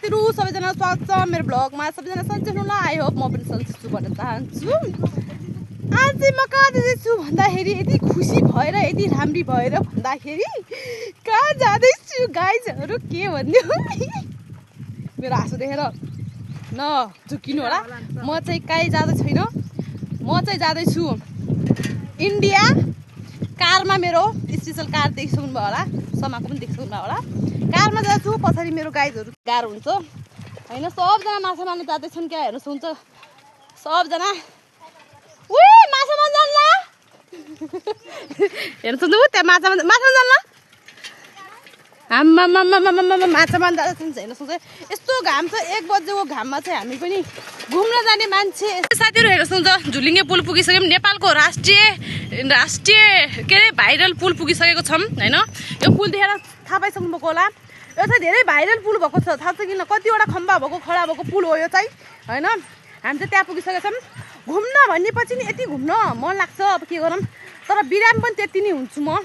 साथीहरु सबैजना स्वागत छ मेरो ब्लगमा सबैजना सन्चै हुनुला आई होप म पनि सन्चै छु भन्न चाहन्छु आज चाहिँ म कहाँ जाँदैछु भन्दाखेरि यति खुसी भएर यति राम्री भएर भन्दाखेरि कहाँ जाँदैछु गाइजहरु के भन्दियो मेरो आँसु देखेर न झुकिनु होला म चाहिँ कहीँ जाँदै छैन म चाहिँ जाँदैछु इन्डिया कारमा मेरो स्पेशल कार देखिसक्नु भयो होला समाको पनि देखिसक्नु भयो होला कारमा जान्छु पछाडि मेरो गाइजहरु गाह्रो हुन्छ हैन सबजना माछा मार्न जाँदैछन् क्या हेर्नुस् हुन्छ सबजना उइ माछा मार्न जान्ला हेर्नुस् न त्यहाँ माछा मार्न जान्ला आम्मा माछा मार्न जाँदैछन् हेर्नुस् यस्तो घाम छ 1 बजेको घाममा चाहिँ हामी पनि घुम्न जाने मान्छे साथीहरु हेर्नुस् न झुलिङ्गे पुल पुगिसक्यौं नेपालको राष्ट्रिय के रे भाइरल पुल पुगिसकेको छौं हैन यो पुल देखेर थाहा पाइसक्नु भएको होला यो चाहिँ धेरै भाइरल पुल भएको छ थाहा छ किन कतिवटा खम्बा भएको खडा भएको पुल हो यो चाहिँ हैन हामी चाहिँ त्यहाँ पुगिसकेका छौं घुम्न भन्नेपछि नि यति घुम्न मन लाग्छ अब के गरौँ तर बिरामी पनि त्यति नै हुन्छु म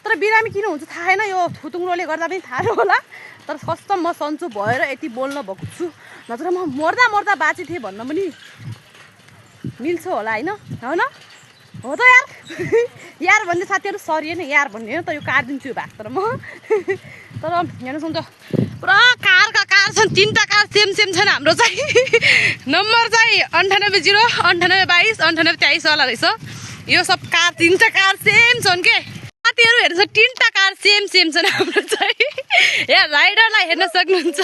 तर बिरामी किन हुन्छ थाहा छैन यो थुतुङ्रोले गर्दा पनि थाहा होला तर कस्तो म सन्चो भएर यति बोल्न भएको छु नत्र म मर्दा मर्दा बाँचे थिएँ भन्न पनि मिल्छ होला हैन हैन हो त यार यार भन्ने साथीहरु सरी हैन यार भन्ने त यो काट्दिन्छु यो भाग तर म तर हेर्नुस् न पुरा कार छन् 3टा कार सेम छन् हाम्रो चाहिँ नम्बर चाहिँ 98 0 98 22 98 23 वाला रहेछ यो सब कार 3टा कार सेम छन् के साथीहरु हेर्नुस् 3टा कार सेम छन् हाम्रो चाहिँ यहाँ राइडरलाई हेर्न सक्नुहुन्छ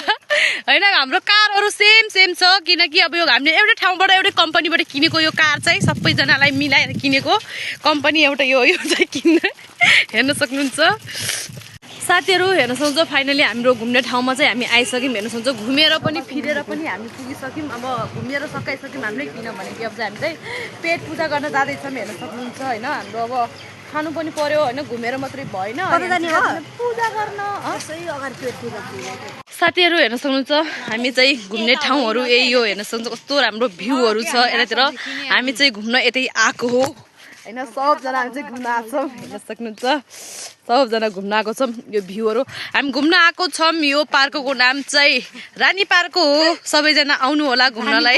हैन हाम्रो कारहरु सेम छ किनकि अब यो हामीले एउटै ठाउँबाट एउटै कम्पनीबाट किनेको यो कार चाहिँ सबैजनालाई मिलाएर किनेको कम्पनी एउटा यो चाहिँ किन्न हेर्न सक्नुहुन्छ साथीहरु हेर्न सक्नुहुन्छ फाइनली हाम्रो घुम्ने ठाउँमा चाहिँ हामी आइसक्यौं हेर्न सक्नुहुन्छ घुमेर पनि फिरेर पनि हामी पुगिसक्यौं अब घुमेर सकाइसक्यौं हामीले किनभने कि अब चाहिँ हामी चाहिँ पेट पूजा गर्न जाँदैछौं हेर्न सक्नुहुन्छ हैन हाम्रो अब खानु पनि पर्यो हैन घुमेर मात्रै भएन पूजा गर्न सही अगाडि पेट पूजा साथीहरु हेर्न सक्नुहुन्छ हामी चाहिँ घुम्ने ठाउँहरु यही हो हेर्न सक्नुहुन्छ कस्तो राम्रो भ्यूहरु छ यतातिर हामी चाहिँ घुम्न यतै आएको हो हैन सबजना हामी चाहिँ घुम्न आएको छौं हेर्न सक्नुहुन्छ सबजना घुम्न आएको छौं यो भ्यूहरु हामी घुम्न आएको छौं यो पार्कको नाम चाहिँ रानी पार्क हो सबैजना आउनु होला घुम्नलाई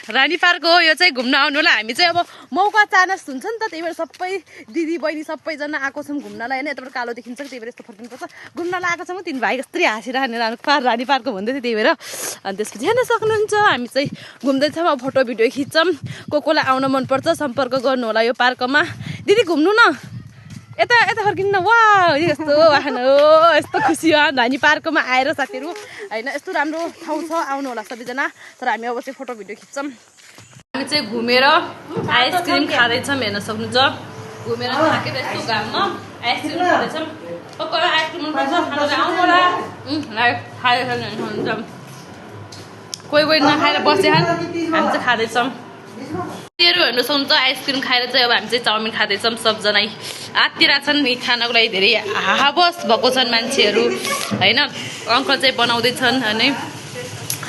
रानी पार्क हो यो चाहिँ घुम्न आउनु होला हामी चाहिँ अब मौका चानस हुन्छ नि त त्यही भएर सबै दिदी बहिनी सबैजना आएको छौं घुम्नलाई हैन यताबाट कालो देखिन्छ त्यही भएर यस्तो फर्किनुपर्छ घुम्नलाई आएको छौं तिन भाइ कस्तै हाँसिरहने रानी पार्क भन्दै थियो त्यही भएर अनि त्यसपछि हेर्न सक्नुहुन्छ हामी चाहिँ घुम्दैछौं अब फोटो भिडियो खिच्छौं कोलाई आउन मन पर्छ सम्पर्क गर्नु होला यो पार्कमा दिदी घुम्नु न यता फर्किनु न वाह यस्तो वाहन हो यस्तो खुसी हो रानी पार्कमा आएर साथीहरु हैन यस्तो राम्रो ठाउँ छ आउनु होला सबैजना तर हामी अब चाहिँ फोटो भिडियो खिच्छौं हामी चाहिँ घुमेर आइसक्रिम खादैछौं हेर्न सक्नुहुन्छ घुमेर थाकेर यस्तो घाममा आइसक्रिम खादैछौं पक्का आइसक्रिम मन पर्छ खान आउनु होला खाइन्छ कोही नखाएर बसेछन् हामी चाहिँ खादैछौं साथीहरु हेर्न सक्नुहुन्छ आइसक्रिम खाएर चाहिँ अब हामी चाहिँ चाउमिन खादैछौं सबजना आत्तिरा छन् खानको लागि धेरै हाहाबस भएको छन् मान्छेहरु हैन अंकल चाहिँ बनाउँदै छन् अनि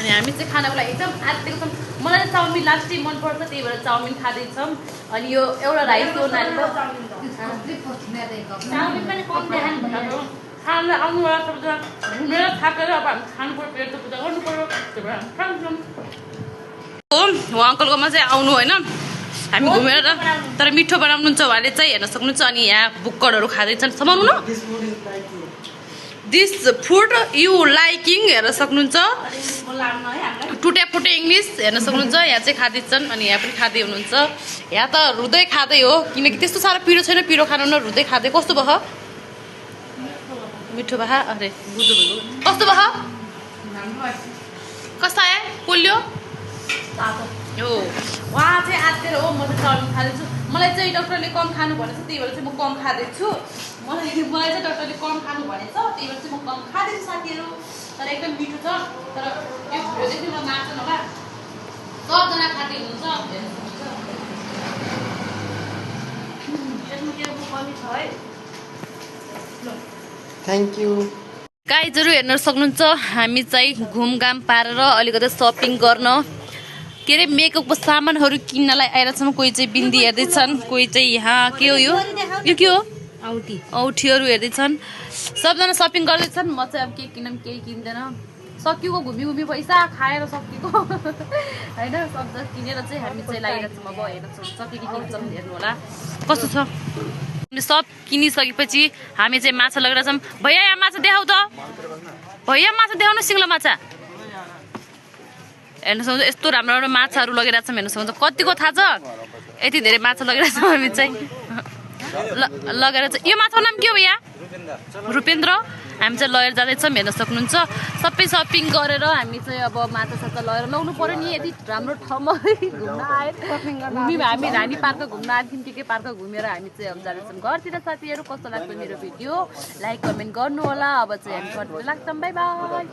हामी चाहिँ खानको लागि एकदम आत्तिरा छौं मलाई चाहिँ चाउमिन लास्टै मन पर्छ त्यही भएर चाउमिन खादैछौं अनि यो एउटा राइस हो नानीको चाउमिन पनि कम देखाउनु भनेको खान आउनु होला सबैजना घुमेर थाकेर अब हामी खानु पर्यो पेट पूजा गर्नु पर्यो त्यही भएर खान्छौं हो अंकलकोमा चाहिँ आउनु हैन हामी घुमेर तर मिठो बनाउनुहुन्छ उहाँले चाहिँ हेर्न सक्नुहुन्छ अनि यहाँ बुक्कडहरु खादैछन् समाउनु न दिस फुड यु लाइकिङ हेर्न सक्नुहुन्छ टुटे इंग्लिश हेर्न सक्नुहुन्छ यहाँ चाहिँ खादैछन् अनि यहाँ पनि खादै हुनुहुन्छ यहाँ त रुदै खादै हो किनकि त्यस्तो साह्रो पिरो छैन पिरो खानु न रुदै खादै कस्तो भयो मिठो भयो अरे बुझ्नु कस्तो भयो कस्तो आयो पोल्यो हो वहाँ चाहिँ आत्तेर हो म चाहिँ चाउमिन खादैछु मलाई चाहिँ डाक्टरले कम खानु भनेछ त्यही भएर चाहिँ म कम खादैछु मलाई चाहिँ डाक्टरले कम खानु भनेछ त्यही भएर चाहिँ म कम खादैछु साथीहरु तर एकदम मिठो छ तर यो भिडियो चाहिँ म नाच्नु होला सबजना खादै हुनुहुन्छ थ्यांक यू गाइजहरु हेर्न सक्नुहुन्छ हामी चाहिँ घुमघाम पारेर अलिकति शपिङ गर्न के अरे मेकअपको सामानहरु किन्नलाई आएर छन् कोही चाहिँ बिन्दी हेर्दै छन् कोही चाहिँ यहाँ के हो यो के हो औठीहरू हेर्दैछन् सबजना सपिङ गर्दैछन् म चाहिँ अब के किनौँ केही किन्दैन सकिएको घुमी घुमी पैसा खाएर सकिएको होइन सब किनेर चाहिँ हामी चाहिँ लागिरहेको छौँ अब हेर्न सके कि किन्छौँ हेर्नु होला कस्तो छ सब किनिसकेपछि हामी चाहिँ माछा लगेर छौँ भैया यहाँ माछा देखाउ त भैया माछा देखाउनु सिङ्गला माछा हेर्नु सक्छ यस्तो राम्रो राम्रो माछाहरू लगेर छौँ हेर्नु सक्छ कतिको थाहा छ यति धेरै माछा लगेर छौँ हामी चाहिँ लगेर चाहिँ यो माछाको नाम के हो भैया रुपेन्द्र हामी चाहिँ लगेर जाँदैछौँ हेर्न सक्नुहुन्छ सबै सपिङ गरेर हामी चाहिँ अब माछा साछा लगेर ल्याउनु पऱ्यो नि यति राम्रो ठाउँमा घुम्न आयो हामी रानी पार्क घुम्न आएको थियौँ के पार्क घुमेर हामी चाहिँ अब जाँदैछौँ घरतिर साथीहरू कस्तो लाग्छ मेरो भिडियो लाइक कमेन्ट गर्नु होला अब चाहिँ हामी घरतिर लाग्छौँ बाई बाई